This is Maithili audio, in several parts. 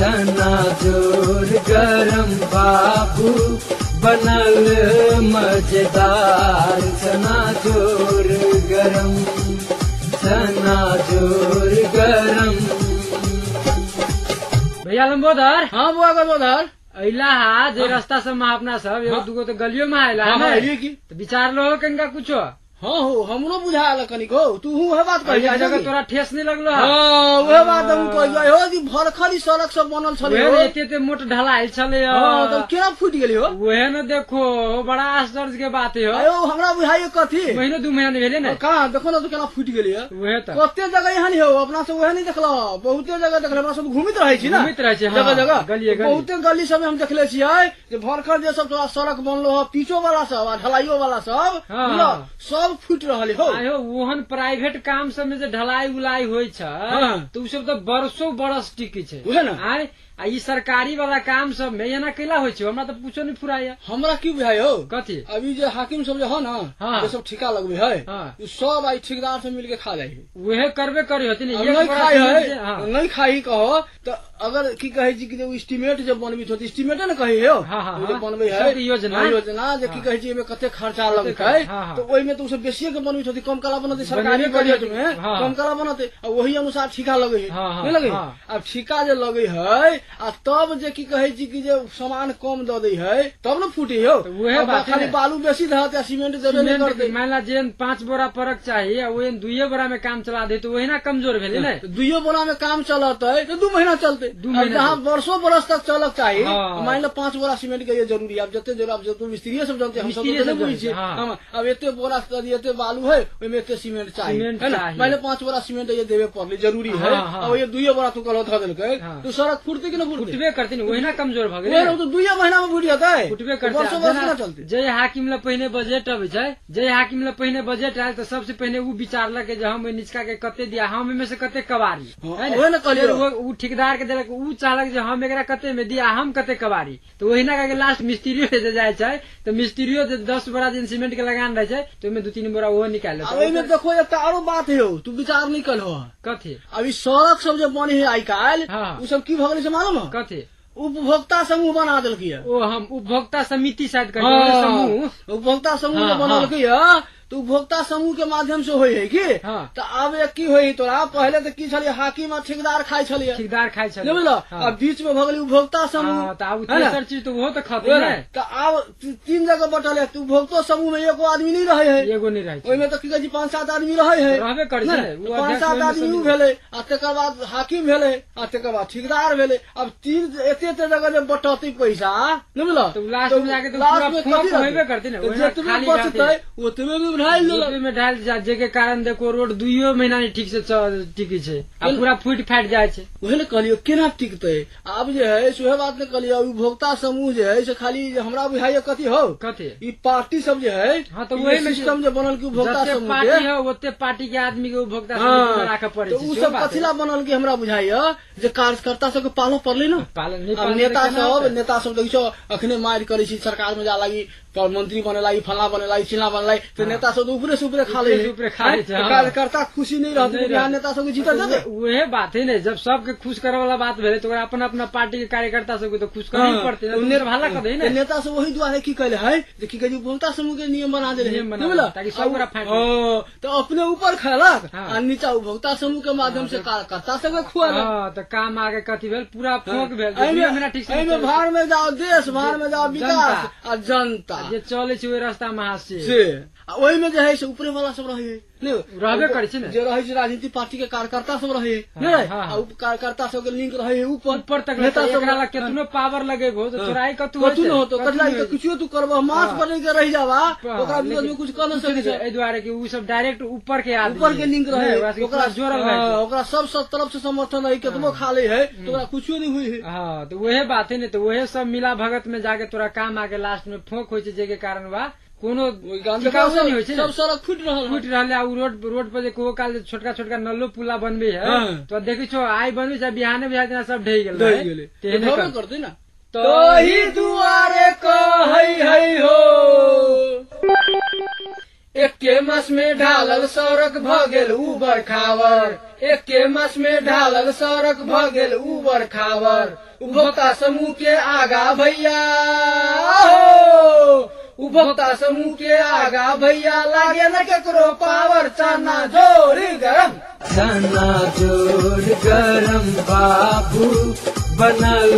चना जोर गरम बाबू बनल मजेदार, चना जोर गरम, चना जोर गरम। भैया लंबोदर। हाँ बुआ लंबोदर, अला हा जे रास्ता सब में अपना सब एगो दूगो तो गलियो में आयला है तो विचार लो कनिका कुछो। हाँ हो, हमरो बुझायल कनिको, तू उहे बात कहि जगह तोरा ठेस नहीं लगलो। हां उहे बात हम कहि हो कि भरखरी सड़क सब बनल छले हो, एते एते मोट ढलाई छले। हां तो केना फूट गेली हो, उहे न देखो, बड़ा आश्चर्य के बात है। आयो हमरा बुझाइयो कथी महीनो 2 महीना भेले ने कहां, देखो न तो केना फूट गेली है। उहे त कते जगह एहन हो, अपना सब उहे नहीं देखलो, बहुते जगह देखले, अपना सब घुमित रहै छी ना, घुमित रहै छी जगह जगह गली गली, बहुते गली सब हम देखले छियै जे भरखर जे सब तोरा सड़क बनलो हो, पीचो वाला सब आ ढलाइयो वाला सब सब फूट रहल हो। आयो ओहन प्राइवेट काम सब में जे ढलाई उलाई होय छै तो उ सब तो बरसों बरस टिके छै, बुझे ना। आ ई सरकारी वाला काम सब में एना कैला होय छै, हमरा तो पूछो नहीं फुराया। हमरा की बुझाय हो कथी, अभी जे हाकिम सब जे हो ना, जे सब ठिका लगबे है, उ सब आई ठेकेदार से मिल के खा जाय है, उहे करबे करी होती नहीं, नहीं खाई है, नहीं खाई कहो तो अगर की कहै छी कि एस्टीमेट जे बनबित होत, एस्टीमेट ने कहै हो जे बनबै है योजना, योजना जे की कहै छी एमे कते खर्चा लगतै, तो ओइ में तो उ सब बेसिए के बनबित होती, कम कला बनतै, सरकारी बजट में कम कला बनतै, आ वही अनुसार ठिका लगै है, नहीं लगै। अब ठिका जे लगै है आ तब जे की कहै छी कि जे सामान कम the they है तब न फूटे हो, उहे बात खाली बालू बेसी धत या सीमेंट देबे नहीं करतै। मान ला जे 5 बोरा परक चाहिए आ ओहेन 2 बोरा में काम चला दे तो वही ना कमजोर भेलै ने, 2 बोरा में काम चलतै तो 2 महीना चलतै, जहाँ वर्षों बरस तक चलक चाहिए। मान लो 5 बोरा सीमेंट के ये जरूरी है, अब जते जरूर, अब जते मिस्त्री सब जानते, हम सब नहीं बुझै छी, हम अब एते बोरा एते बालू है ओइमे एते सीमेंट चाहिए है ना, मान लो 5 बोरा सीमेंट ये देबे पड़लै जरूरी है, अब ये 2 बोरा तू कहलो ध देलकै तो सड़क फूटतै कि न फूटतै, फुटबे करतै ने, ओहिना कमजोर भ गेलै, तो 2 महीना में फूट जेतै, फुटबे करतै, वर्षों वर्ष ना चलतै। जे हाकिम ला पहिने बजट अबै छै, जे हाकिम ला पहिने बजट आयल त सबसे पहिने उ विचारलक जे हम निचका के कते दिया, हम एमे से कते कबारी है ने, फेर उ ठेकेदार के देलक, उ चाहलक जे हम एकरा कते में दिया, हम कते कबारी, तो ओहिना के लास्ट मिस्त्रियो जे जाय छै त मिस्त्रियो जे 10 बोरा दिन सीमेंट के लगान रहै छै तो ओमे 2-3 बोरा ओहो निकाल लेतै। ओइमे देखो एकटा आरो बात है, तू विचार नहीं करहो कथी, अभी सड़क सब जे बनी है आइ काल्हि उ सब की भ गेलै से मालूम है कथी, उपभोक्ता समूह बना देलकै है, ओ हम उपभोक्ता समिति शायद कहै समूह, उपभोक्ता समूह जे बनलकै है तो उपभोक्ता समूह के माध्यम से होय है की। तो आब एक की होय तोरा, पहले तो की छलियै हाकिम आ ठेकेदार खाय छलियै, ठेकेदार खाय छलियै, बुझल, अब बीच में भ गेलै उपभोक्ता समूह, त आब तेसर चीज तो ओहो त खतम ने, त आब 3 जगह बटल है, उपभोक्ता समूह में एगो आदमी नहीं रहे है, एगो नहीं रहे, ओइमे त की कहै छी 5-7 आदमी रहे है, रहबे करै छै, 5-7 आदमी उ भेलै, आ तकर बाद हाकिम भेलै, आ तकर बाद ठेकेदार भेलै, अब 3 एते एते जगह जे बटतै पैसा नहीं बुझल, तो लास्ट में जाके लास्ट में कथी होबे करतै ने, जेतबे बचतै ओतबे में में ढाल जा, जे के कारण देखो रोड 2 महीना नहीं ठीक से टिकी छै आ पूरा फूट फाट जाय छै, उहे ने कहलियो केना टिकतै। आब जे है से बात ने कहलियो, उपभोक्ता समूह जे है से खाली हमरा बुझाइयो कथी हो कथी, ई पार्टी सब जे है, हां तो वही में सिस्टम जे बनल की उपभोक्ता समूह पार्टी है ओते पार्टी के आदमी के उपभोक्ता समूह में राखे पड़े छै, उ सब कथिला बनल की हमरा बुझाइयो जे कार्यकर्ता सब के पालो पड़लै ना, पालन नहीं, नेता सब, नेता सब देखियो अखने मार करै छी सरकार में जा लागी, मंत्री बने लागी, फला बने लागी, चिल्ला बने लागी, तो नेता सब ऊपरे से ऊपरे खा ले, ऊपरे खा ले, कार्यकर्ता खुशी नहीं रहते, बिहार नेता सबके जीत देते। वह बात है ने, जब सबके खुश करे वाला बात भेलै तो अपन अपना पार्टी के कार्यकर्ता सबके तो खुश करही पड़तै ने, भाला कर दे ने। नेता सब वही दुआरे की कहले है जे की कहै उपभोक्ता समूह के नियम बना देले, बुझल, ताकि सब ओकरा फायदा हो, तो अपने ऊपर खेलक आ नीचा उपभोक्ता समूह के माध्यम से कार्यकर्ता सबके खुआलक। हां त काम आगे कथी भेल, पूरा फोक भेल, महीना ठीक से एहिमे भार में जाओ देश, भार में जाओ विकास आ जनता जे चले छै ओहि रास्ता में से, आ ओहि में जे है से ऊपरे वाला सब रहे नहीं, रहबे करै छै ने, जे रहै छै राजनीतिक पार्टी के कार्यकर्ता सब रहे नहीं, आ कार्यकर्ता सब के लिंक रहे है ऊपर ऊपर तक, नेता सब एकरा ला केतनो पावर लगेबो तो तोराई कतु कतु न होतो, कतला के कुछो तू करबो माथ पर के रह जाबा, ओकरा विरोध में कुछ कर न सकै छै, एहि दुआरे कि उ सब डायरेक्ट ऊपर के आदमी, ऊपर के लिंक रहे, ओकरा जोड़ल रहे, ओकरा सब सब तरफ से समर्थन रहे, केतनो खा ले है तो ओकरा कुछो नहीं हुई है। हां तो वहे बात है ने, तो वहे सब मिला भगत में जाके तोरा काम आके लास्ट में फोक होय छै, जे के कारण बा कोनो टिकाउ नहीं होय छै, सब सड़क फूट रहल है। उ रोड पर जे को काल छोटका छोटका नल्लो पुला बनबे है तो देखै छो आइ बनबे छै बिहाने बिहान जना सब ढहि गेल, ढहि गेलै, तेहने करतै ना, तोही दुआरे कहै है हो। एके मास में ढालल सड़क भ गेल उबर खावर, एके मास में ढालल सड़क भ गेल उबर खावर। उपभोक्ता समूह के आगा भैया हो, उपभोक्ता समूह के आगा भैया लागे न केकरो पावर। चना जोर गरम, चना जोर गरम बाबू बनल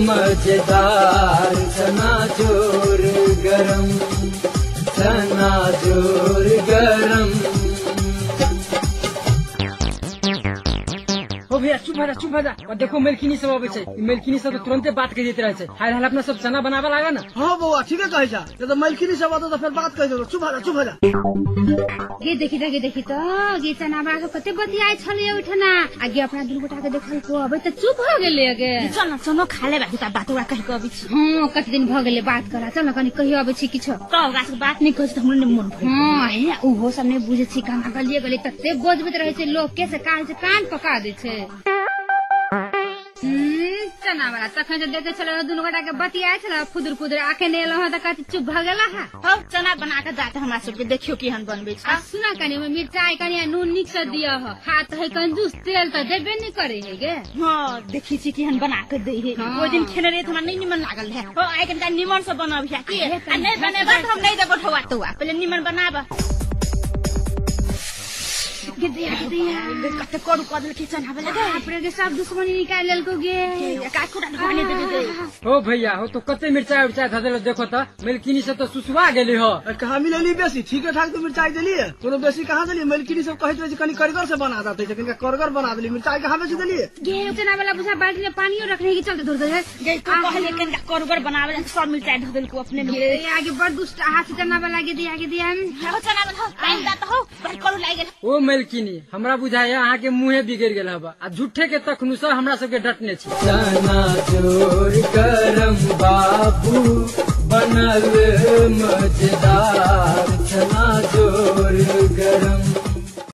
मजेदार, चना जोर गरम, चना जोर गरम। हो भैया चुप भजा, चुप भजा। और देखो मेलकिनी सब अबै छै, मेलकिनी सब तुरंते बात कहि दैत रहै छै। हाल हाल अपना सब चना बनाबऽ लागा ना। हाँ बौआ ठीके कहै छ, जब मेलकिनी सब अतौ त फेर बात कहि देतौ। चुप भजा, चुप भजा। गे देखी त, गे देखी त, गे चना बना सब कते बतियाइ छलै ओइठना। आ गे अपना दुनू गोटा के देखल को अबै त चुप भ गेलै। गे चल न चनो खा ले बाकी त बात ओकरा कहि के अबै छी। हां कते दिन भ गेलै बात करा, चल न कनि कहि अबै छी किछो। त ओकरा से बात नै कहै छी त हमरो नै मन भरि। हां हे ओहो सब नै बुझै छी, कहाँ गलिए गलिए तते बजबैत रहै छै लोक के, से कान से कान पका दै छै। चना वाला तखन जे देखे छल दुनू गोटा के बतियाइ छल फुदुर फुदुर, अखन एलौ हँ त कथी चुप भ गेला हा। हौ चना बना के दात हमरा सबके देखियो केहन बनबै छै। आ सुना कनि ओमे मिरचाई कनि आ नून नीक से दिअ ह, खा त है कंजूस तेल त देबे नै करे है गे। हां देखी छी केहन बना के दै है। ओइ दिन खेने रहियै त हमरा नै निमन लागल रहे। हो आइ कनिका निमन से बनबिहा की, आ नै बनेबा त हम नै देबो ठौआ तौआ, पहिले निमन बनाब। गे दिया दिया कते करू क देलकै चना वाला गे। बाप रे गे सब दुश्मनी निकाल लेलको गे। का कुरा ढोने दे दे। हो भैया हो तो कते मिरचाई उरचाई ध देलो, देखो त मेलकिनी सब त सुसुआ गेली हो। कहाँ मिलेली बेसी, ठीके ठाक तो मिरचाई देलिए, कोनो बेसी कहाँ देलिए। मेलकिनी सब कहैत रहे छै कनि करगर से बना देते छै, कनिका करगर बना देली, मिरचाई कहाँ बेसी देलिए। गे चना वाला बुझा बाल्टी में पानियो रखने के चलते धुर दे गे। तू कहले कनिका करगर बनावे सब मिरचाई ध देलको अपने में। गे आगे बड़ दुष्ट हाथ चना वाला गे दिया गे दिया। हो चना वाला हो पानि दा त हो बड़ करू लागि गेल। ओ मेलकिनी हमरा बुझाया अहाँ के मुँहे बिगड़ गेल हबा, आ झूठे के तखनु से हमरा सबके डटने छी। चना जोर गरम बाबू बनल मजेदार, चना